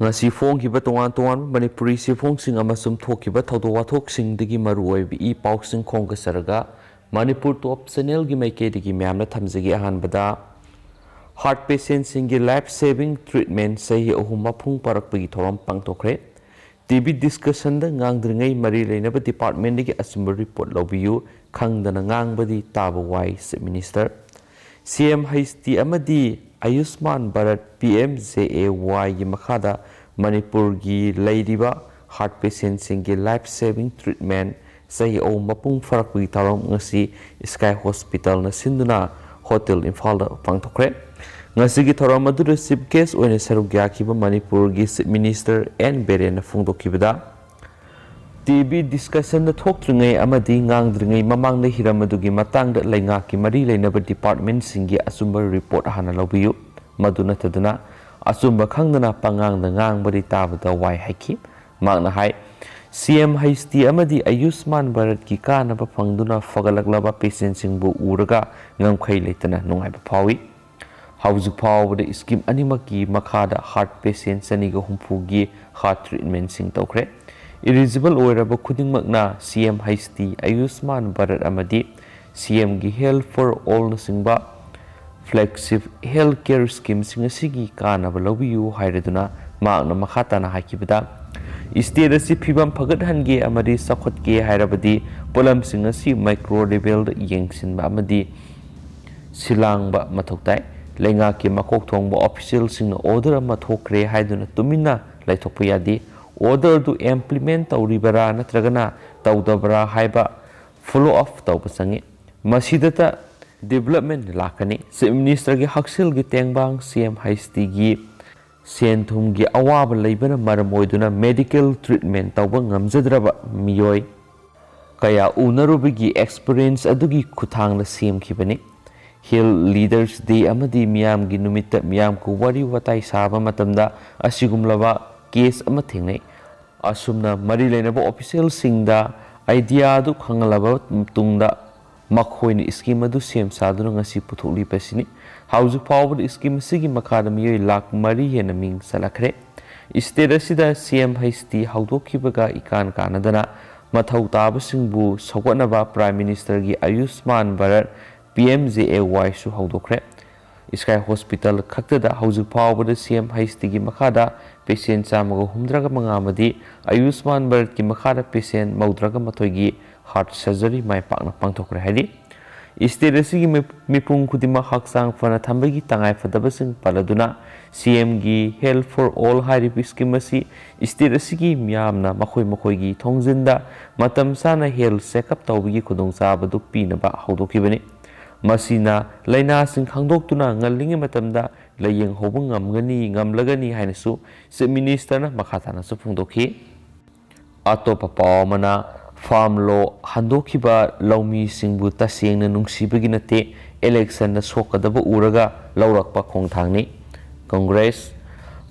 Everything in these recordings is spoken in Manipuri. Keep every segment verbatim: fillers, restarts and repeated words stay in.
ꯉꯁꯤ ꯐꯣꯡꯈꯤꯕ ꯇꯣꯉꯥꯟ ꯇꯣꯉꯥꯟꯕ ꯃꯅꯤꯄꯨꯔꯤ ꯆꯦꯐꯣꯡꯁꯤꯡ ꯑꯃꯁꯨꯡ ꯊꯣꯛꯈꯤꯕ ꯊꯧꯗꯣꯛ ꯋꯥꯊꯣꯛꯁꯤꯡꯗꯒꯤ ꯃꯔꯨꯑꯣꯏꯕ ꯏ ꯄꯥꯎꯁꯤꯡ ꯈꯣꯝꯒꯠꯆꯔꯒ ꯃꯅꯤꯄꯨꯔ ꯇꯣꯞ ꯆꯦꯅꯦꯜꯒꯤ ꯃꯥꯏꯀꯩꯗꯒꯤ ꯃꯌꯥꯝꯅ ꯊꯝꯖꯒꯦ꯫ ꯑꯍꯥꯟꯕꯗ, ꯍꯥꯔꯠ ꯄꯦꯁꯦꯟꯁꯤꯡꯒꯤ ꯂꯥꯏꯐ ꯁꯦꯚꯤꯡ ꯇ꯭ꯔꯤꯠꯃꯦꯟ ꯆꯍꯤ ꯑꯍꯨꯝ ꯃꯄꯨꯡ ꯐꯥꯔꯛꯄꯒꯤ ꯊꯧꯔꯝ ꯄꯥꯡꯊꯣꯛꯈ꯭ꯔꯦ꯫ ꯇꯤ ꯕꯤ ꯗꯤꯁꯀꯁꯟꯗ ꯉꯥꯡꯗ꯭ꯔꯤꯉꯩ ꯃꯔꯤ ꯂꯩꯅꯕ ꯗꯤꯄꯥꯔꯠꯃꯦꯟꯗꯒꯤ ꯑꯆꯨꯝꯕ ꯔꯤꯄꯣꯔꯠ ꯂꯧꯕꯤꯌꯨ꯫ ꯈꯪꯗꯅ ꯉꯥꯡꯕꯗꯤ ꯇꯥꯕ ꯋꯥꯏ, ꯆꯤꯐ ꯃꯤꯅꯤꯁꯇꯔ꯫ ꯁꯤ ꯑꯦꯝ ꯍꯩꯆ ꯇꯤ ꯑꯃꯗꯤ ꯑꯌꯨꯁꯃꯥꯟ ꯚꯥꯔꯠ, ꯄꯤ ꯑꯦꯝ ꯖꯦ ꯑꯦ ꯋꯥꯏꯒꯤ ꯃꯈꯥꯗ ꯃꯅꯤꯄꯨꯔꯒꯤ ꯂꯩꯔꯤꯕ ꯍꯥꯔꯠ ꯄꯦꯁꯦꯟꯁꯤꯡꯒꯤ ꯂꯥꯏꯐ ꯁꯦꯚꯤꯡ ꯇ꯭ꯔꯤꯠꯃꯦꯟ ꯆꯍꯤ ꯑꯍꯨꯝ ꯃꯄꯨꯡ ꯐꯥꯔꯛꯄꯒꯤ ꯊꯧꯔꯝ ꯉꯁꯤ ꯁ꯭ꯀꯥꯏ ꯍꯣꯁꯄꯤꯇꯥꯜꯅ ꯁꯤꯟꯗꯨꯅ ꯍꯣꯇꯦꯜ ꯏꯝꯐꯥꯜꯗ ꯄꯥꯡꯊꯣꯛꯈ꯭ꯔꯦ꯫ ꯉꯁꯤꯒꯤ ꯊꯧꯔꯝ ꯑꯗꯨꯗ ꯆꯤꯐ ꯒꯦꯁ ꯑꯣꯏꯅ ꯁꯔꯨꯛ ꯌꯥꯈꯤꯕ ꯃꯅꯤꯄꯨꯔꯒꯤ ꯆꯤꯐ ꯃꯤꯅꯤꯁꯇꯔ ꯑꯦꯟ ꯕꯤꯔꯦꯟꯅ ꯐꯣꯡꯗꯣꯛꯈꯤꯕꯗ, ꯇꯤ ꯕꯤ ꯗꯤꯁꯀꯁꯟꯗ ꯊꯣꯛꯇ꯭ꯔꯤꯉꯩ ꯑꯃꯗꯤ ꯉꯥꯡꯗ꯭ꯔꯤꯉꯩ ꯃꯃꯥꯡꯗ ꯍꯤꯔꯝ ꯑꯗꯨꯒꯤ ꯃꯇꯥꯡꯗ ꯂꯩꯉꯥꯛꯀꯤ ꯃꯔꯤ ꯂꯩꯅꯕ ꯗꯤꯄꯥꯔꯠꯃꯦꯟꯁꯤꯡꯒꯤ ꯑꯆꯨꯝꯕ ꯔꯤꯄꯣꯔꯠ ꯍꯥꯟꯅ ꯂꯧꯕꯤꯌꯨ꯫ ꯃꯗꯨ ꯅꯠꯇꯗꯅ ꯑꯆꯨꯝꯕ ꯈꯪꯗꯅ ꯄꯉꯥꯡꯗ ꯉꯥꯡꯕꯗꯤ ꯇꯥꯕꯗ ꯋꯥꯏ ꯍꯥꯏꯈꯤ꯫ ꯃꯍꯥꯛꯅ ꯍꯥꯏ, ꯁꯤ ꯑꯦꯝ ꯍꯩꯆ ꯇꯤ ꯑꯃꯗꯤ ꯑꯌꯨꯁꯃꯥꯟ ꯚꯥꯔꯠꯀꯤ ꯀꯥꯟꯅꯕ ꯐꯪꯗꯨꯅ ꯐꯒꯠꯂꯛꯂꯕ ꯄꯦꯁꯦꯟꯁꯤꯡꯕꯨ ꯎꯔꯒ ꯉꯝꯈꯩ ꯂꯩꯇꯅ ꯅꯨꯡꯉꯥꯏꯕ ꯐꯥꯎꯏ꯫ ꯍꯧꯖꯤꯛ ꯐꯥꯎꯕꯗ ꯁ꯭ꯀꯤꯝ ꯑꯅꯤꯃꯛꯀꯤ ꯃꯈꯥꯗ ꯍꯥꯔꯠ ꯄꯦꯁꯦꯟ ꯆꯅꯤꯒ ꯍꯨꯝꯐꯨꯒꯤ ꯍꯥꯔꯠ ꯇ꯭ꯔꯤꯠꯃꯦꯟꯁꯤꯡ ꯇꯧꯈ꯭ꯔꯦ꯫ ꯏꯂꯤꯖꯤꯕꯜ ꯑꯣꯏꯔꯕ ꯈꯨꯗꯤꯡꯃꯛꯅ C M H T, Ayushman Bharat ꯑꯃꯗꯤ ꯁꯤ ꯑꯦꯝꯒꯤ ꯍꯦꯜꯊ ꯐꯣꯔ ꯑꯣꯜꯅꯆꯤꯡꯕ ꯐ꯭ꯂꯦꯒꯁꯤꯞ ꯍꯦꯜꯊ ꯀꯦꯌꯔ ꯁ꯭ꯀꯤꯝꯁꯤꯡ ꯑꯁꯤꯒꯤ ꯀꯥꯟꯅꯕ ꯂꯧꯕꯤꯌꯨ ꯍꯥꯏꯔꯗꯨꯅ ꯃꯍꯥꯛꯅ ꯃꯈꯥ ꯇꯥꯅ ꯍꯥꯏꯈꯤꯕꯗ, ꯁ꯭ꯇꯦꯠ ꯑꯁꯤ ꯐꯤꯕꯝ ꯐꯒꯠꯍꯟꯒꯦ ꯑꯃꯗꯤ ꯆꯥꯎꯈꯠꯀꯦ ꯍꯥꯏꯔꯕꯗꯤ ꯄꯣꯠꯂꯝꯁꯤꯡ ꯑꯁꯤ ꯃꯥꯏꯀ꯭ꯔꯣ ꯂꯦꯚꯦꯜꯗ ꯌꯦꯡꯁꯤꯟꯕ ꯑꯃꯗꯤ ꯁꯤꯜꯂꯥꯡꯕ ꯃꯊꯧ ꯇꯥꯏ꯫ ꯂꯩꯉꯥꯛꯀꯤ ꯃꯀꯣꯛ ꯊꯣꯡꯕ ꯑꯣꯐꯤꯁꯤꯌꯦꯜꯁꯤꯡꯅ ꯑꯣꯔꯗꯔ ꯑꯃ ꯊꯣꯛꯈ꯭ꯔꯦ ꯍꯥꯏꯗꯨꯅ ꯇꯨꯃꯤꯟꯅ ꯂꯩꯊꯣꯛꯄ ꯌꯥꯗꯦ꯫ ꯑꯣꯔꯗꯔꯗꯨ ꯏꯝꯄ꯭ꯂꯤꯃꯦꯟ ꯇꯧꯔꯤꯕꯔꯥ ꯅꯠꯇ꯭ꯔꯒꯅ ꯇꯧꯗꯕ꯭ꯔꯥ ꯍꯥꯏꯕ ꯐꯣꯂꯣ ꯑꯞ ꯇꯧꯕ ꯆꯪꯏ꯫ ꯃꯁꯤꯗꯇ ꯗꯤꯕꯦꯂꯞꯃꯦꯟ ꯂꯥꯛꯀꯅꯤ꯫ ꯆꯤꯐ ꯃꯤꯅꯤꯁꯇꯔꯒꯤ ꯍꯛꯁꯦꯜꯒꯤ ꯇꯦꯡꯕꯥꯡ ꯁꯤ ꯑꯦꯝ ꯍꯩꯆ ꯇꯤꯒꯤ ꯁꯦꯟ ꯊꯨꯝꯒꯤ ꯑꯋꯥꯕ ꯂꯩꯕꯅ ꯃꯔꯝ ꯑꯣꯏꯗꯨꯅ ꯃꯦꯗꯤꯀꯦꯜ ꯇ꯭ꯔꯤꯠꯃꯦꯟ ꯇꯧꯕ ꯉꯝꯖꯗ꯭ꯔꯕ ꯃꯤꯑꯣꯏ ꯀꯌꯥ ꯎꯅꯔꯨꯕꯒꯤ ꯑꯦꯛꯁꯄꯤꯔꯤꯌꯦꯟꯁ ꯑꯗꯨꯒꯤ ꯈꯨꯠꯊꯥꯡꯗ ꯁꯦꯝꯈꯤꯕꯅꯤ꯫ ꯍꯤꯜ ꯂꯤꯗꯔꯁ ꯗꯦ ꯑꯃꯗꯤ ꯃꯤꯌꯥꯝꯒꯤ ꯅꯨꯃꯤꯠꯇ ꯃꯤꯌꯥꯝꯒ ꯋꯥꯔꯤ ꯋꯥꯇꯥꯏ ꯁꯥꯕ ꯃꯇꯝꯗ ꯑꯁꯤꯒꯨꯝꯂꯕ ꯀꯦꯁ ꯑꯃ ꯊꯦꯡꯅꯩ꯫ ꯑꯁꯨꯝꯅ ꯃꯔꯤ ꯂꯩꯅꯕ ꯑꯣꯐꯤꯁꯤꯌꯦꯜꯁꯤꯡꯗ ꯑꯥꯏꯗꯤꯌꯥ ꯑꯗꯨ ꯈꯪꯍꯜꯂꯕ ꯇꯨꯡꯗ ꯃꯈꯣꯏꯅ ꯁ꯭ꯀꯤꯝ ꯑꯗꯨ ꯁꯦꯝ ꯁꯥꯗꯨꯅ ꯉꯁꯤ ꯄꯨꯊꯣꯛꯂꯤꯕ ꯑꯁꯤꯅꯤ꯫ ꯍꯧꯖꯤꯛ ꯐꯥꯎꯕꯗ ꯁ꯭ꯀꯤꯝ ꯑꯁꯤꯒꯤ ꯃꯈꯥꯗ ꯃꯤꯑꯣꯏ ꯂꯥꯈ ꯃꯔꯤ ꯍꯦꯟꯅ ꯃꯤꯡ ꯆꯜꯂꯛꯈ꯭ꯔꯦ꯫ ꯁ꯭ꯇꯦꯠ ꯑꯁꯤꯗ ꯁꯤ ꯑꯦꯝ ꯍꯩꯁ ꯇꯤ ꯍꯧꯗꯣꯛꯈꯤꯕꯒ ꯏꯀꯥꯟ ꯀꯥꯟꯅꯗꯅ ꯃꯊꯧ ꯇꯥꯕꯁꯤꯡꯕꯨ ꯁꯧꯒꯠꯅꯕ ꯄ꯭ꯔꯥꯏꯝ ꯃꯤꯅꯤꯁꯇꯔꯒꯤ ꯑꯌꯨꯁꯃꯥꯟ ꯚꯥꯔꯠ, ꯄꯤ ꯑꯦꯝ ꯖꯦ ꯑꯦ ꯋꯥꯏꯁꯨ ꯍꯧꯗꯣꯛꯈ꯭ꯔꯦ꯫ ꯁ꯭ꯀꯥꯏ ꯍꯣꯁꯄꯤꯇꯥꯜ ꯈꯛꯇꯗ ꯍꯧꯖꯤꯛ ꯐꯥꯎꯕꯗ ꯁꯤ ꯑꯦꯝ ꯍꯩꯁ ꯇꯤꯒꯤ ꯃꯈꯥꯗ ꯄꯦꯁꯦꯟ ꯆꯥꯝꯃꯒ ꯍꯨꯝꯗ꯭ꯔꯥꯒ ꯃꯉꯥ ꯑꯃꯗꯤ ꯑꯌꯨꯁꯃꯥꯟ ꯚꯥꯔꯠꯀꯤ ꯃꯈꯥꯗ ꯄꯦꯁꯦꯟ ꯃꯧꯗ꯭ꯔꯥꯒ ꯃꯥꯊꯣꯏꯒꯤ ꯍꯥꯔꯠ ꯁꯔꯖꯔꯤ ꯃꯥꯏ ꯄꯥꯛꯅ ꯄꯥꯡꯊꯣꯛꯈ꯭ꯔꯦ ꯍꯥꯏꯔꯤ꯫ ꯁ꯭ꯇꯦꯠ ꯑꯁꯤꯒꯤ ꯃꯤ-, ꯃꯤꯄꯨꯝ ꯈꯨꯗꯤꯡꯃꯛ ꯍꯛꯆꯥꯡ ꯐꯅ ꯊꯝꯕꯒꯤ ꯇꯉꯥꯏꯐꯗꯕꯁꯤꯡ ꯄꯜꯂꯗꯨꯅ ꯁꯤ ꯑꯦꯝꯒꯤ Health for All ꯍꯥꯏꯔꯤꯕ ꯁ꯭ꯀꯤꯝ ꯑꯁꯤ ꯁ꯭ꯇꯦꯠ ꯑꯁꯤꯒꯤ ꯃꯤꯌꯥꯝꯅ ꯃꯈꯣꯏ ꯃꯈꯣꯏꯒꯤ ꯊꯣꯡꯖꯤꯟꯗ ꯃꯇꯝ ꯆꯥꯅ ꯍꯦꯜꯊ ꯆꯦꯛꯑꯞ ꯇꯧꯕꯒꯤ ꯈꯨꯗꯣꯡꯆꯥꯕꯗꯨ ꯄꯤꯅꯕ ꯍꯧꯗꯣꯛꯈꯤꯕꯅꯤ꯫ ꯃꯁꯤꯅ ꯂꯥꯏꯅꯥꯁꯤꯡ ꯈꯪꯗꯣꯛꯇꯨꯅ ꯉꯜꯂꯤꯉꯩ ꯃꯇꯝꯗ ꯂꯥꯌꯦꯡꯍꯧꯕ ꯉꯝꯒꯅꯤ, ꯉꯝꯂꯒꯅꯤ ꯍꯥꯏꯅꯁꯨ ꯆꯤꯐ ꯃꯤꯅꯤꯁꯇꯔꯅ ꯃꯈꯥ ꯇꯥꯅꯁꯨ ꯐꯣꯡꯗꯣꯛꯈꯤ꯫ ꯑꯇꯣꯞꯄ ꯄꯥꯎ ꯑꯃꯅ, ꯐꯥꯔꯝ ꯂꯣ ꯍꯟꯗꯣꯛꯈꯤꯕ ꯂꯧꯃꯤꯁꯤꯡꯕꯨ ꯇꯁꯦꯡꯅ ꯅꯨꯡꯁꯤꯕꯒꯤ ꯅꯠꯇꯦ, ꯏꯂꯦꯛꯁꯟꯗ ꯁꯣꯛꯀꯗꯕ ꯎꯔꯒ ꯂꯧꯔꯛꯄ ꯈꯣꯡꯊꯥꯡꯅꯤ꯫ ꯀꯪꯒ꯭ꯔꯦꯁ,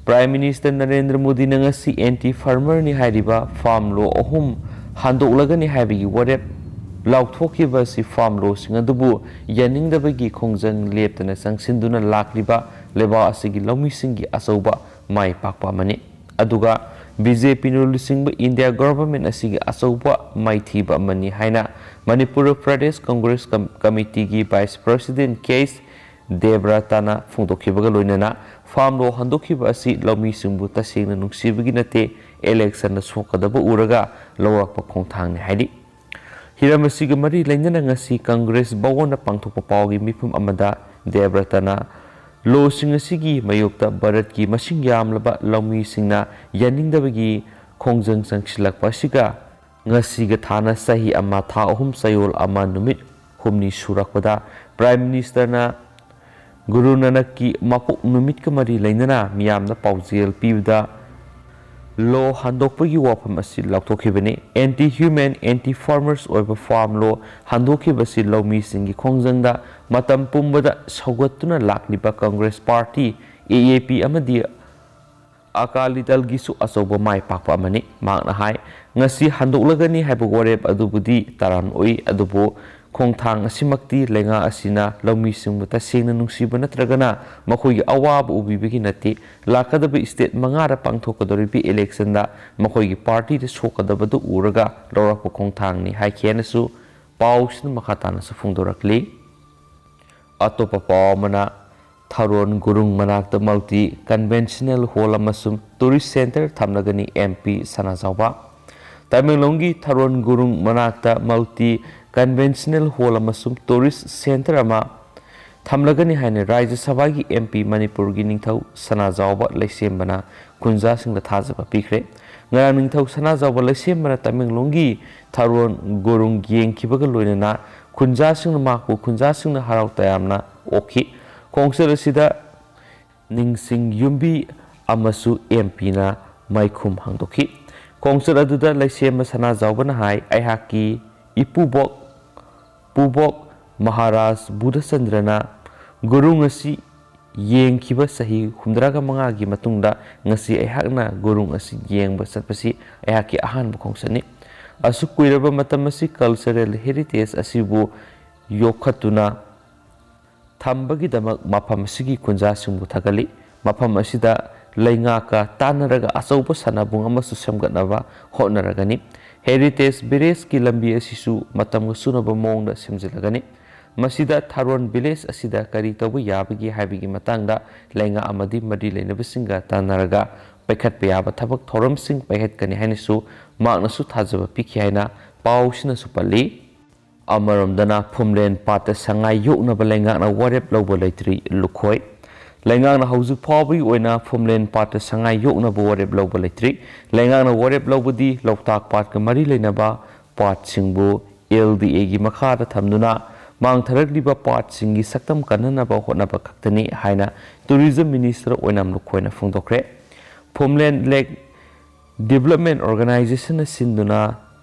ꯄ꯭ꯔꯥꯏꯝ ꯃꯤꯅꯤꯁꯇꯔ ꯅꯔꯦꯟꯗ꯭ꯔ ꯃꯣꯗꯤꯅ ꯉꯁꯤ ꯑꯦꯟꯇꯤ ꯐꯥꯔꯃꯔꯅꯤ ꯍꯥꯏꯔꯤꯕ ꯐꯥꯔꯝ ꯂꯣ ꯑꯍꯨꯝ ꯍꯟꯗꯣꯛꯂꯒꯅꯤ ꯍꯥꯏꯕꯒꯤ ꯋꯥꯔꯦꯞ ꯂꯥꯎꯊꯣꯛꯈꯤꯕ ꯑꯁꯤ ꯐꯥꯔꯝ ꯂꯣꯁꯤꯡ ꯑꯗꯨꯕꯨ ꯌꯥꯅꯤꯡꯗꯕꯒꯤ ꯈꯣꯡꯖꯪ ꯂꯦꯞꯇꯅ ꯆꯪꯁꯤꯟꯗꯨꯅ ꯂꯥꯛꯂꯤꯕ ꯂꯩꯕꯥꯛ ꯑꯁꯤꯒꯤ ꯂꯧꯃꯤꯁꯤꯡꯒꯤ ꯑꯆꯧꯕ ꯃꯥꯏ ꯄꯥꯛꯄ ꯑꯃꯅꯤ꯫ ꯑꯗꯨꯒ ꯕꯤ ꯖꯦ ꯄꯤꯅ ꯂꯨꯆꯤꯡꯕ ꯏꯟꯗꯤꯌꯥ ꯒꯚꯔꯟꯃꯦꯟꯠ ꯑꯁꯤꯒꯤ ꯑꯆꯧꯕ ꯃꯥꯏꯊꯤꯕ ꯑꯃꯅꯤ ꯍꯥꯏꯅ ꯃꯅꯤꯄꯨꯔ ꯄ꯭ꯔꯗꯦꯁ ꯀꯪꯒ꯭ꯔꯦꯁ ꯀꯝ-, ꯀꯃꯤꯇꯤꯒꯤ ꯚꯥꯏꯁ ꯄ꯭ꯔꯁꯤꯗꯦꯟꯠ ꯀꯦ ꯑꯦꯁ ꯗꯦꯕ꯭ꯔꯇꯥꯅ ꯐꯣꯡꯗꯣꯛꯈꯤꯕꯒ ꯂꯣꯏꯅꯅ ꯐꯥꯔꯝ ꯂꯣ ꯍꯟꯗꯣꯛꯈꯤꯕ ꯑꯁꯤ ꯂꯧꯃꯤꯁꯤꯡꯕꯨ ꯇꯁꯦꯡꯅ ꯅꯨꯡꯁꯤꯕꯒꯤ ꯅꯠꯇꯦ, ꯏꯂꯦꯛꯁꯟꯗ ꯁꯣꯛꯀꯗꯕ ꯎꯔꯒ ꯂꯧꯔꯛꯄ ꯈꯣꯡꯊꯥꯡꯅꯤ ꯍꯥꯏꯔꯤ꯫ ꯍꯤꯔꯝ ꯑꯁꯤꯒ ꯃꯔꯤ ꯂꯩꯅꯅ ꯉꯁꯤ ꯀꯪꯒ꯭ꯔꯦꯁ ꯚꯋꯟꯗ ꯄꯥꯡꯊꯣꯛꯄ ꯄꯥꯎꯒꯤ ꯃꯤꯐꯝ ꯑꯃꯗ ꯗꯦꯕ꯭ꯔꯇꯅ ꯂꯣꯁꯤꯡ ꯑꯁꯤꯒꯤ ꯃꯥꯌꯣꯛꯇ ꯚꯥꯔꯠꯀꯤ ꯃꯁꯤꯡ ꯌꯥꯝꯂꯕ ꯂꯧꯃꯤꯁꯤꯡꯅ ꯌꯥꯅꯤꯡꯗꯕꯒꯤ ꯈꯣꯡꯖꯪ ꯆꯪꯁꯤꯜꯂꯛꯄ ꯑꯁꯤꯒ ꯉꯁꯤꯒ ꯊꯥꯅ ꯆꯍꯤ ꯑꯃ, ꯊꯥ ꯑꯍꯨꯝ, ꯆꯌꯣꯜ ꯑꯃ, ꯅꯨꯃꯤꯠ ꯍꯨꯝꯅꯤ ꯁꯨꯔꯛꯄꯗ ꯄ꯭ꯔꯥꯏꯝ ꯃꯤꯅꯤꯁꯇꯔꯅ ꯒꯨꯔꯨ ꯅꯥꯅꯛꯀꯤ ꯃꯄꯣꯛ ꯅꯨꯃꯤꯠꯀ ꯃꯔꯤ ꯂꯩꯅꯅ ꯃꯤꯌꯥꯝꯗ ꯄꯥꯎꯖꯦꯜ ꯄꯤꯕꯗ ꯂꯣ ꯍꯟꯗꯣꯛꯄꯒꯤ ꯋꯥꯐꯝ ꯑꯁꯤ ꯂꯥꯎꯊꯣꯛꯈꯤꯕꯅꯤ꯫ ꯑꯦꯟꯇꯤ ꯍ꯭ꯌꯨꯃꯦꯟ, ꯑꯦꯟꯇꯤ ꯐꯥꯔꯃꯔꯁ ꯑꯣꯏꯕ ꯐꯥꯔꯝ ꯂꯣ ꯍꯟꯗꯣꯛꯈꯤꯕꯁꯤ ꯂꯧꯃꯤꯁꯤꯡꯒꯤ ꯈꯣꯡꯖꯪꯗ ꯃꯇꯝ ꯄꯨꯝꯕꯗ ꯁꯧꯒꯠꯇꯨꯅ ꯂꯥꯛꯂꯤꯕ ꯀꯪꯒ꯭ꯔꯦꯁ ꯄꯥꯔꯇꯤ, ꯑꯦ ꯑꯦ ꯄꯤ ꯑꯃꯗꯤ ꯑꯀꯥꯂꯤ ꯗꯜꯒꯤꯁꯨ ꯑꯆꯧꯕ ꯃꯥꯏ ꯄꯥꯛꯄ ꯑꯃꯅꯤ꯫ ꯃꯍꯥꯛꯅ ꯍꯥꯏ, ꯉꯁꯤ ꯍꯟꯗꯣꯛꯂꯒꯅꯤ ꯍꯥꯏꯕ ꯋꯥꯔꯦꯞ ꯑꯗꯨꯕꯨꯗꯤ ꯇꯔꯥꯝꯅ ꯑꯣꯛꯏ, ꯑꯗꯨꯕꯨ ꯈꯣꯡꯊꯥꯡ ꯑꯁꯤꯃꯛꯇꯤ ꯂꯩꯉꯥꯛ ꯑꯁꯤꯅ ꯂꯧꯃꯤꯁꯤꯡꯕꯨ ꯇꯁꯦꯡꯅ ꯅꯨꯡꯁꯤꯕ ꯅꯠꯇ꯭ꯔꯒꯅ ꯃꯈꯣꯏꯒꯤ ꯑꯋꯥꯕ ꯎꯕꯤꯕꯒꯤ ꯅꯠꯇꯦ, ꯂꯥꯛꯀꯗꯕ state ꯃꯉꯥꯗ ꯄꯥꯡꯊꯣꯛꯀꯗꯧꯔꯤꯕ election ꯗ ꯃꯈꯣꯏꯒꯤ party ꯗ ꯁꯣꯛꯀꯗꯕꯗꯨ ꯎꯔꯒ ꯂꯧꯔꯛꯄ ꯈꯣꯡꯊꯥꯡꯅꯤ ꯍꯥꯏꯈꯤ ꯍꯥꯏꯅꯁꯨ ꯄꯥꯎꯁꯤꯅ ꯃꯈꯥ ꯇꯥꯅꯁꯨ ꯐꯣꯡꯗꯣꯔꯛꯂꯤ꯫ ꯑꯇꯣꯞꯄ ꯄꯥꯎ ꯑꯃꯅ, ꯊꯥꯔꯣꯟ ꯒꯨꯔꯨꯡ ꯃꯅꯥꯛꯇ multi conventional hall ꯑꯃꯁꯨꯡ tourist centre ꯊꯝꯂꯒꯅꯤ, M P ꯁꯅꯥꯖꯥꯎꯕ꯫ ꯇꯃꯦꯡꯂꯣꯡꯒꯤ ꯊꯥꯔꯣꯟ ꯒꯨꯔꯨꯡ ꯃꯅꯥꯛꯇ multi conventional hall ꯑꯃꯁꯨꯡ tourist centre ꯑꯃ ꯊꯝꯂꯒꯅꯤ ꯍꯥꯏꯅ ꯔꯥꯖ꯭ꯌ ꯁꯚꯥꯒꯤ M P ꯃꯅꯤꯄꯨꯔꯒꯤ ꯅꯤꯡꯊꯧ ꯁꯅꯥꯖꯥꯎꯕ ꯂꯩꯁꯦꯝꯕꯅ ꯈꯨꯟꯖꯥꯁꯤꯡꯗ ꯊꯥꯖꯕ ꯄꯤꯈ꯭ꯔꯦ꯫ ꯉꯔꯥꯡ ꯅꯤꯡꯊꯧ ꯁꯅꯥꯖꯥꯎꯕ ꯂꯩꯁꯦꯝꯕꯅ ꯇꯃꯦꯡꯂꯣꯡꯒꯤ ꯊꯥꯔꯣꯟ ꯒꯨꯔꯨꯡ ꯌꯦꯡꯈꯤꯕꯒ ꯂꯣꯏꯅꯅ ꯈꯨꯟꯖꯥꯁꯤꯡꯅ ꯃꯍꯥꯛꯄꯨ ꯈꯨꯟꯖꯥꯁꯤꯡꯅ ꯍꯔꯥꯎ ꯇꯌꯥꯝꯅ ꯑꯣꯛꯈꯤ꯫ ꯈꯣꯡꯆꯠ ꯑꯁꯤꯗ ꯅꯤꯡꯁꯤꯡ ꯌꯨꯝꯕꯤ ꯑꯃꯁꯨ M P ꯅ ꯃꯥꯏꯈꯨꯝ ꯍꯥꯡꯗꯣꯛꯈꯤ꯫ ꯈꯣꯡꯆꯠ ꯑꯗꯨꯗ ꯂꯩꯁꯦꯝꯕ ꯁꯅꯥꯖꯥꯎꯕꯅ ꯍꯥꯏ, "ꯑꯩꯍꯥꯛꯀꯤ ꯏꯄꯨꯕꯣꯛ, ꯄꯨꯕꯣꯛ ꯃꯍꯥꯔꯥꯖ ꯕꯨꯙꯆꯟꯗ꯭ꯔꯅ ꯒꯨꯔꯨꯡ ꯑꯁꯤ ꯌꯦꯡꯈꯤꯕ ꯆꯍꯤ ꯍꯨꯝꯗ꯭ꯔꯥꯒ ꯃꯉꯥꯒꯤ ꯃꯇꯨꯡꯗ ꯉꯁꯤ ꯑꯩꯍꯥꯛꯅ ꯒꯨꯔꯨꯡ ꯑꯁꯤ ꯌꯦꯡꯕ ꯆꯠꯄꯁꯤ ꯑꯩꯍꯥꯛꯀꯤ ꯑꯍꯥꯟꯕ ꯈꯣꯡꯆꯠꯅꯤ꯫ ꯑꯁꯨꯛ ꯀꯨꯏꯔꯕ ꯃꯇꯝ ꯑꯁꯤ cultural heritage ꯑꯁꯤꯕꯨ ꯌꯣꯛꯈꯠꯇꯨꯅ ꯊꯝꯕꯒꯤꯗꯃꯛ ꯃꯐꯝ ꯑꯁꯤꯒꯤ ꯈꯨꯟꯖꯥꯁꯤꯡꯕꯨ ꯊꯥꯒꯠꯂꯤ꯫ ꯃꯐꯝ ꯑꯁꯤꯗ ꯂꯩꯉꯥꯛꯀ ꯇꯥꯟꯅꯔꯒ ꯑꯆꯧꯕ ꯁꯥꯟꯅꯕꯨꯡ ꯑꯃꯁꯨ ꯁꯦꯝꯒꯠꯅꯕ ꯍꯣꯠꯅꯔꯒꯅꯤ꯫ Heritage village ꯀꯤ ꯂꯝꯕꯤ ꯑꯁꯤꯁꯨ ꯃꯇꯝꯒ ꯆꯨꯅꯕ ꯃꯑꯣꯡꯗ ꯁꯦꯝꯖꯤꯜꯂꯒꯅꯤ꯫ ꯃꯁꯤꯗ ꯊꯥꯔꯣꯟ village ꯑꯁꯤꯗ ꯀꯔꯤ ꯇꯧꯕ ꯌꯥꯕꯒꯦ ꯍꯥꯏꯕꯒꯤ ꯃꯇꯥꯡꯗ ꯂꯩꯉꯥꯛ ꯑꯃꯗꯤ ꯃꯔꯤ ꯂꯩꯅꯕꯁꯤꯡꯒ ꯇꯥꯟꯅꯔꯒ ꯄꯥꯏꯈꯠꯄ ꯌꯥꯕ ꯊꯕꯛ ꯊꯧꯔꯝꯁꯤꯡ ꯄꯥꯏꯈꯠꯀꯅꯤ ꯍꯥꯏꯅꯁꯨ ꯃꯍꯥꯛꯅꯁꯨ ꯊꯥꯖꯕ ꯄꯤꯈꯤ ꯍꯥꯏꯅ ꯄꯥꯎꯁꯤꯅꯁꯨ ꯄꯜꯂꯤ꯫ ꯑꯃꯔꯣꯝꯗꯅ ꯐꯨꯝꯂꯦꯟ ꯄꯥꯠꯇ ꯁꯉꯥꯏ ꯌꯣꯛꯅꯕ ꯂꯩꯉꯥꯛꯅ ꯋꯥꯔꯦꯞ ꯂꯧꯕ ꯂꯩꯇ꯭ꯔꯤ, ꯂꯨꯈꯣꯏ꯫ ꯂꯩꯉꯥꯛꯅ ꯍꯧꯖꯤꯛ ꯐꯥꯎꯕꯒꯤ ꯑꯣꯏꯅ ꯐꯨꯝꯂꯦꯟ ꯄꯥꯠꯇ ꯁꯉꯥꯏ ꯌꯣꯛꯅꯕ ꯋꯥꯔꯦꯞ ꯂꯧꯕ ꯂꯩꯇ꯭ꯔꯤ꯫ ꯂꯩꯉꯥꯛꯅ ꯋꯥꯔꯦꯞ ꯂꯧꯕꯗꯤ ꯂꯣꯛꯇꯥꯛ ꯄꯥꯠꯀ ꯃꯔꯤ ꯂꯩꯅꯕ ꯄꯥꯠꯁꯤꯡꯕꯨ L D A ꯒꯤ ꯃꯈꯥꯗ ꯊꯝꯗꯨꯅ ꯃꯥꯡꯊꯔꯛꯂꯤꯕ ꯄꯥꯠꯁꯤꯡꯒꯤ ꯁꯛꯇꯝ ꯀꯟꯅꯅꯕ ꯍꯣꯠꯅꯕ ꯈꯛꯇꯅꯤ ꯍꯥꯏꯅ Tourism Minister ꯑꯣꯏꯅꯥꯝ ꯂꯨꯈꯣꯏꯅ ꯐꯣꯡꯗꯣꯛꯈ꯭ꯔꯦ꯫ ꯐꯨꯝꯂꯦꯟ Lake Development Organisation ꯅ ꯁꯤꯟꯗꯨꯅ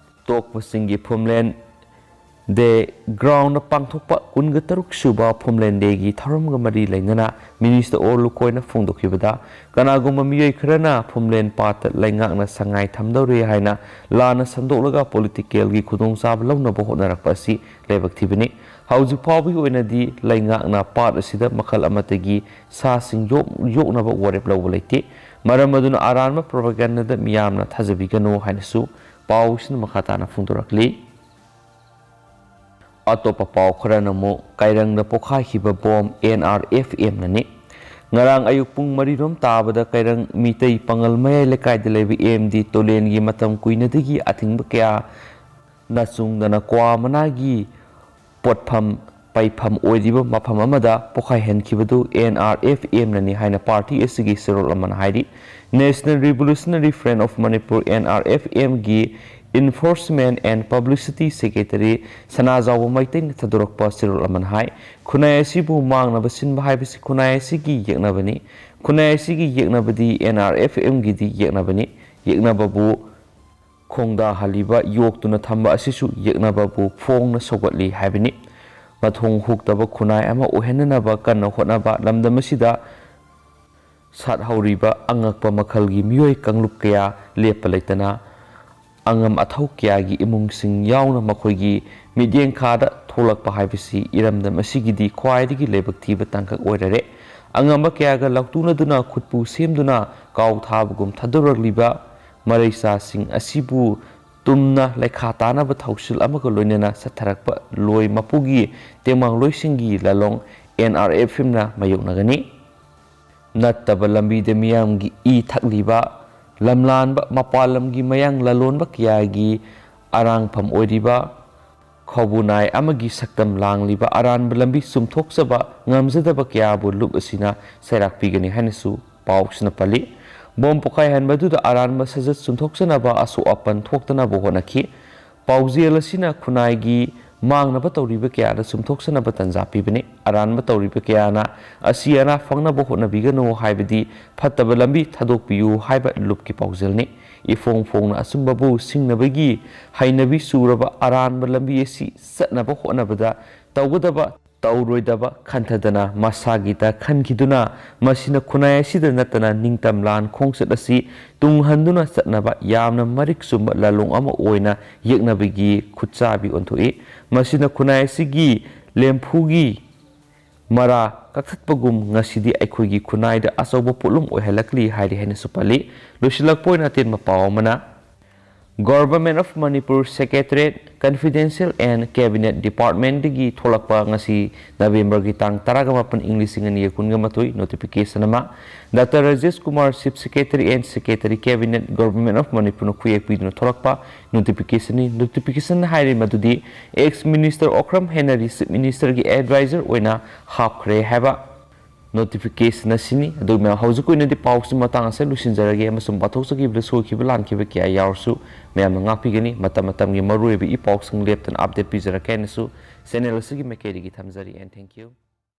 ꯇꯣꯛꯄꯁꯤꯡꯒꯤ ꯐꯨꯝꯂꯦꯟ ꯗꯦ ꯒ꯭ꯔꯥꯎꯟꯗ ꯄꯥꯡꯊꯣꯛꯄ ꯀꯨꯟꯒ ꯇꯔꯨꯛ ꯁꯨꯕ ꯐꯨꯝꯂꯦꯟ ꯗꯦꯒꯤ ꯊꯧꯔꯝꯒ ꯃꯔꯤ ꯂꯩꯅꯅ ꯃꯤꯅꯤꯁꯇꯔ ꯑꯣꯔ ꯂꯨꯀꯣꯏꯅ ꯐꯣꯡꯗꯣꯛꯈꯤꯕꯗ, ꯀꯅꯥꯒꯨꯝꯕ ꯃꯤꯑꯣꯏ ꯈꯔꯅ ꯐꯨꯝꯂꯦꯟ ꯄꯥꯠꯇ ꯂꯩꯉꯥꯛꯅ ꯁꯉꯥꯏ ꯊꯝꯗꯧꯔꯦ ꯍꯥꯏꯅ ꯂꯥꯟꯅ ꯁꯟꯗꯣꯛꯂꯒ ꯄꯣꯂꯤꯇꯤꯀꯦꯜꯒꯤ ꯈꯨꯗꯣꯡꯆꯥꯕ ꯂꯧꯅꯕ ꯍꯣꯠꯅꯔꯛꯄ ꯑꯁꯤ ꯂꯥꯏꯕꯛ ꯊꯤꯕꯅꯤ꯫ ꯍꯧꯖꯤꯛ ꯐꯥꯎꯕꯒꯤ ꯑꯣꯏꯅꯗꯤ ꯂꯩꯉꯥꯛꯅ ꯄꯥꯠ ꯑꯁꯤꯗ ꯃꯈꯜ ꯑꯃꯠꯇꯒꯤ ꯁꯥꯁꯤꯡ ꯌꯣꯛ-, ꯌꯣꯛꯅꯕ ꯋꯥꯔꯦꯞ ꯂꯧꯕ ꯂꯩꯇꯦ꯫ ꯃꯔꯝ ꯑꯗꯨꯅ ꯑꯔꯥꯟꯕ ꯄ꯭ꯔꯣꯄꯥꯒꯦꯟꯗꯥꯗ ꯃꯤꯌꯥꯝꯅ ꯊꯥꯖꯕꯤꯒꯅꯨ ꯍꯥꯏꯅꯁꯨ ꯄꯥꯎꯁꯤꯅ ꯃꯈꯥ ꯇꯥꯅ ꯐꯣꯡꯗꯣꯔꯛꯂꯤ꯫ ꯑꯇꯣꯞꯄ ꯄꯥꯎ ꯈꯔꯅ ꯑꯃꯨꯛ ꯀꯥꯏꯔꯪꯗ ꯄꯣꯈꯥꯏꯈꯤꯕ ꯕꯣꯝ ꯑꯦꯟ ꯑꯥꯔ ꯑꯦꯐ ꯑꯦꯝꯅꯅꯤ꯫ ꯉꯔꯥꯡ ꯑꯌꯨꯛ ꯄꯨꯡ ꯃꯔꯤꯔꯣꯝ ꯇꯥꯕꯗ ꯀꯥꯏꯔꯪ ꯃꯤꯇꯩ ꯄꯥꯉꯜ ꯃꯌꯥꯏ ꯂꯩꯀꯥꯏꯗ ꯂꯩꯕ ꯑꯦꯝ ꯗꯤ ꯇꯣꯂꯦꯟꯒꯤ ꯃꯇꯝ ꯀꯨꯏꯅꯗꯒꯤ ꯑꯊꯤꯡꯕ ꯀꯌꯥ ꯅꯆꯨꯡꯗꯅ ꯀ꯭ꯋꯥ ꯃꯅꯥꯒꯤ ꯄꯣꯠꯐꯝ ꯄꯩꯐꯝ ꯑꯣꯏꯔꯤꯕ ꯃꯐꯝ ꯑꯃꯗ ꯄꯣꯈꯥꯏꯍꯟꯈꯤꯕꯗꯨ ꯑꯦꯟ ꯑꯥꯔ ꯑꯦꯐ ꯑꯦꯝꯅꯅꯤ ꯍꯥꯏꯅ ꯄꯥꯔꯇꯤ ꯑꯁꯤꯒꯤ ꯁꯦꯔꯣꯜ ꯑꯃꯅ ꯍꯥꯏꯔꯤ꯫ National Revolutionary Front of Manipur, N R F M, ꯒꯤ Enforcement and Publicity Secretary ꯁꯅꯥꯖꯥꯎꯕ ꯃꯩꯇꯩꯅ ꯊꯥꯗꯣꯔꯛꯄ ꯁꯦꯔꯣꯜ ꯑꯃꯅ ꯍꯥꯏ, ꯈꯨꯟꯅꯥꯏ ꯑꯁꯤꯕꯨ ꯃꯥꯡꯅꯕ ꯁꯤꯟꯕ ꯍꯥꯏꯕꯁꯤ ꯈꯨꯟꯅꯥꯏ ꯑꯁꯤꯒꯤ ꯌꯦꯛꯅꯕꯅꯤ꯫ ꯈꯨꯟꯅꯥꯏ ꯑꯁꯤꯒꯤ ꯌꯦꯛꯅꯕꯗꯤ ꯑꯦꯟ ꯑꯥꯔ ꯑꯦꯐ ꯑꯦꯝꯒꯤꯗꯤ ꯌꯦꯛꯅꯕꯅꯤ꯫ ꯌꯦꯛꯅꯕꯕꯨ ꯈꯣꯡꯗꯥꯍꯜꯂꯤꯕ, ꯌꯣꯛꯇꯨꯅ ꯊꯝꯕ ꯑꯁꯤꯁꯨ ꯌꯦꯛꯅꯕꯕꯨ ꯐꯣꯡꯅ ꯁꯧꯒꯠꯂꯤ ꯍꯥꯏꯕꯅꯤ꯫ ꯃꯊꯣꯡ ꯍꯨꯛꯇꯕ ꯈꯨꯟꯅꯥꯏ ꯑꯃ ꯑꯣꯏꯍꯟꯅꯅꯕ ꯀꯟꯅ ꯍꯣꯠꯅꯕ ꯂꯝꯗꯝ ꯑꯁꯤꯗ ꯁꯥꯠꯍꯧꯔꯤꯕ ꯑꯉꯛꯄ ꯃꯈꯜꯒꯤ ꯃꯤꯑꯣꯏ ꯀꯥꯡꯂꯨꯞ ꯀꯌꯥ ꯂꯦꯞꯄ ꯂꯩꯇꯅ ꯑꯉꯝ ꯑꯊꯧ ꯀꯌꯥꯒꯤ ꯏꯃꯨꯡꯁꯤꯡ ꯌꯥꯎꯅ ꯃꯈꯣꯏꯒꯤ ꯃꯤꯠꯌꯦꯡꯈꯥꯗ ꯊꯣꯛꯂꯛꯄ ꯍꯥꯏꯕꯁꯤ ꯏꯔꯝꯗꯝ ꯑꯁꯤꯒꯤꯗꯤ ꯈ꯭ꯋꯥꯏꯗꯒꯤ ꯂꯥꯏꯕꯛ ꯊꯤꯕ ꯇꯥꯡꯀꯛ ꯑꯣꯏꯔꯔꯦ꯫ ꯑꯉꯝꯕ ꯀꯌꯥꯒ ꯂꯥꯎꯇꯨꯅꯗꯨꯅ ꯈꯨꯠꯄꯨ ꯁꯦꯝꯗꯨꯅ ꯀꯥꯎ ꯊꯥꯕꯒꯨꯝ ꯊꯥꯗꯣꯔꯛꯂꯤꯕ ꯃꯔꯩꯆꯥꯁꯤꯡ ꯑꯁꯤꯕꯨ ꯇꯨꯝꯅ ꯂꯩꯈꯥ ꯇꯥꯅꯕ ꯊꯧꯁꯤꯜ ꯑꯃꯒ ꯂꯣꯏꯅꯅ ꯆꯠꯊꯔꯛꯄ ꯂꯣꯏ ꯃꯄꯨꯒꯤ ꯇꯦꯡꯕꯥꯡꯂꯣꯏꯁꯤꯡꯒꯤ ꯂꯥꯂꯣꯡ ꯑꯦꯟ ꯑꯥꯔ ꯑꯦꯐ ꯑꯦꯝꯅ ꯃꯥꯌꯣꯛꯅꯒꯅꯤ꯫ ꯅꯠꯇꯕ ꯂꯝꯕꯤꯗ ꯃꯤꯌꯥꯝꯒꯤ ꯏ ꯊꯛꯂꯤꯕ, ꯂꯝꯂꯥꯟꯕ, ꯃꯄꯥꯟ ꯂꯝꯒꯤ ꯃꯌꯥꯡ ꯂꯂꯣꯟꯕ ꯀꯌꯥꯒꯤ ꯑꯔꯥꯡꯐꯝ ꯑꯣꯏꯔꯤꯕ ꯈꯧꯕꯨꯅꯥꯏ ꯑꯃꯒꯤ ꯁꯛꯇꯝ ꯂꯥꯡꯂꯤꯕ ꯑꯔꯥꯟꯕ ꯂꯝꯕꯤ ꯆꯨꯝꯊꯣꯛꯆꯕ ꯉꯝꯖꯗꯕ ꯀꯌꯥꯕꯨ ꯂꯨꯞ ꯑꯁꯤꯅ ꯁꯩꯔꯥꯛ ꯄꯤꯒꯅꯤ ꯍꯥꯏꯅꯁꯨ ꯄꯥꯎꯁꯤꯅ ꯄꯜꯂꯤ꯫ ꯕꯣꯝ ꯄꯣꯈꯥꯏꯍꯟꯕꯗꯨꯗ ꯑꯔꯥꯟꯕ ꯁꯥꯖꯠ ꯆꯨꯝꯊꯣꯛꯆꯅꯕ ꯑꯁꯣꯛ ꯑꯄꯟ ꯊꯣꯛꯇꯅꯕ ꯍꯣꯠꯅꯈꯤ꯫ ꯄꯥꯎꯖꯦꯜ ꯑꯁꯤꯅ ꯈꯨꯟꯅꯥꯏꯒꯤ ꯃꯥꯡꯅꯕ ꯇꯧꯔꯤꯕ ꯀꯌꯥꯗ ꯆꯨꯝꯊꯣꯛꯆꯅꯕ ꯇꯥꯟꯖꯥ ꯄꯤꯕꯅꯤ꯫ ꯑꯔꯥꯟꯕ ꯇꯧꯔꯤꯕ ꯀꯌꯥꯅ ꯑꯁꯤ ꯑꯅꯥ ꯐꯪꯅꯕ ꯍꯣꯠꯅꯕꯤꯒꯅꯨ ꯍꯥꯏꯕꯗꯤ ꯐꯠꯇꯕ ꯂꯝꯕꯤ ꯊꯥꯗꯣꯛꯄꯤꯌꯨ ꯍꯥꯏꯕ ꯂꯨꯞꯀꯤ ꯄꯥꯎꯖꯦꯜꯅꯤ꯫ ꯏꯐꯣꯡ ꯐꯣꯡꯅ ꯑꯆꯨꯝꯕꯕꯨ ꯁꯤꯡꯅꯕꯒꯤ ꯍꯩꯅꯕꯤ ꯆꯨꯔꯕ ꯑꯔꯥꯟꯕ ꯂꯝꯕꯤ ꯑꯁꯤ ꯆꯠꯅꯕ ꯍꯣꯠꯅꯕꯗ ꯇꯧꯒꯗꯕ ꯇꯧꯔꯣꯏꯗꯕ ꯈꯟꯊꯗꯅ ꯃꯁꯥꯒꯤꯗ ꯈꯟꯈꯤꯗꯨꯅ ꯃꯁꯤꯅ ꯈꯨꯟꯅꯥꯏ ꯑꯁꯤꯗ ꯅꯠꯇꯅ ꯅꯤꯡꯇꯝ ꯂꯥꯟ ꯈꯣꯡꯆꯠ ꯑꯁꯤ ꯇꯨꯡꯍꯟꯗꯨꯅ ꯆꯠꯅꯕ ꯌꯥꯝꯅ ꯃꯔꯤꯛ ꯆꯨꯝꯕ ꯂꯥꯂꯣꯡ ꯑꯃ ꯑꯣꯏꯅ ꯌꯦꯛꯅꯕꯒꯤ ꯈꯨꯠꯆꯥꯕꯤ ꯑꯣꯟꯊꯣꯛꯏ꯫ ꯃꯁꯤꯅ ꯈꯨꯟꯅꯥꯏ ꯑꯁꯤꯒꯤ ꯂꯦꯝꯐꯨꯒꯤ ꯃꯔꯥ ꯀꯛꯊꯠꯄꯒꯨꯝ ꯉꯁꯤꯗꯤ ꯑꯩꯈꯣꯏꯒꯤ ꯈꯨꯟꯅꯥꯏꯗ ꯑꯆꯧꯕ ꯄꯣꯠꯂꯨꯝ ꯑꯣꯏꯍꯜꯂꯛꯂꯤ ꯍꯥꯏꯔꯤ ꯍꯥꯏꯅꯁꯨ ꯄꯜꯂꯤ꯫ ꯂꯣꯏꯁꯤꯜꯂꯛꯄ ꯑꯣꯏꯅ ꯑꯇꯦꯟꯕ ꯄꯥꯎ ꯑꯃꯅ, Government of Manipur Secretariat, Confidential and Cabinet Department ꯗꯒꯤ ꯊꯣꯛꯂꯛꯄ ꯉꯁꯤ ꯅꯕꯦꯝꯕꯔꯒꯤ ꯇꯥꯡ ꯇꯔꯥꯃꯥꯄꯟ, ꯏꯪ ꯂꯤꯁꯤꯡ ꯑꯅꯤꯒ ꯀꯨꯟꯒ ꯃꯥꯊꯣꯏ notification ꯑꯃ꯫ Doctor Rajesh Kumar, Chief Secretary and Secretary Cabinet, Government of Manipur ꯅ ꯈꯨꯌꯦꯛ ꯄꯤꯗꯨꯅ ꯊꯣꯛꯂꯛꯄ notification ꯅꯤ꯫ Notification ꯍꯥꯏꯔꯤ ꯃꯗꯨꯗꯤ ex Minister Okram Henry Chief Minister ꯒꯤ advisor ꯑꯣꯏꯅ ꯍꯥꯞꯈ꯭ꯔꯦ ꯍꯥꯏꯕ notification ꯑꯁꯤꯅꯤ꯫ ꯑꯗꯨ ꯃꯌꯥꯝ, ꯍꯧꯖꯤꯛ ꯑꯣꯏꯅꯗꯤ ꯄꯥꯎꯁꯤ ꯃꯇꯥꯡ ꯑꯁꯤꯗ ꯂꯣꯏꯁꯤꯟꯖꯔꯒꯦ ꯑꯃꯁꯨꯡ ꯄꯥꯊꯣꯛꯆꯈꯤꯕꯗ ꯁꯣꯏꯈꯤꯕ ꯂꯥꯟꯈꯤꯕ ꯀꯌꯥ ꯌꯥꯎꯔꯁꯨ ꯃꯌꯥꯝꯅ ꯉꯥꯛꯄꯤꯒꯅꯤ꯫ ꯃꯇꯝ ꯃꯇꯝꯒꯤ ꯃꯔꯨꯑꯣꯏꯕ ꯏ ꯄꯥꯎꯁꯤꯡ ꯂꯦꯞꯇꯅ update ꯄꯤꯖꯔꯛꯀꯦ ꯍꯥꯏꯅꯁꯨ channel ꯑꯁꯤꯒꯤ ꯃꯥꯏꯀꯩꯗꯒꯤ ꯊꯝꯖꯔꯤ꯫ And thank you꯫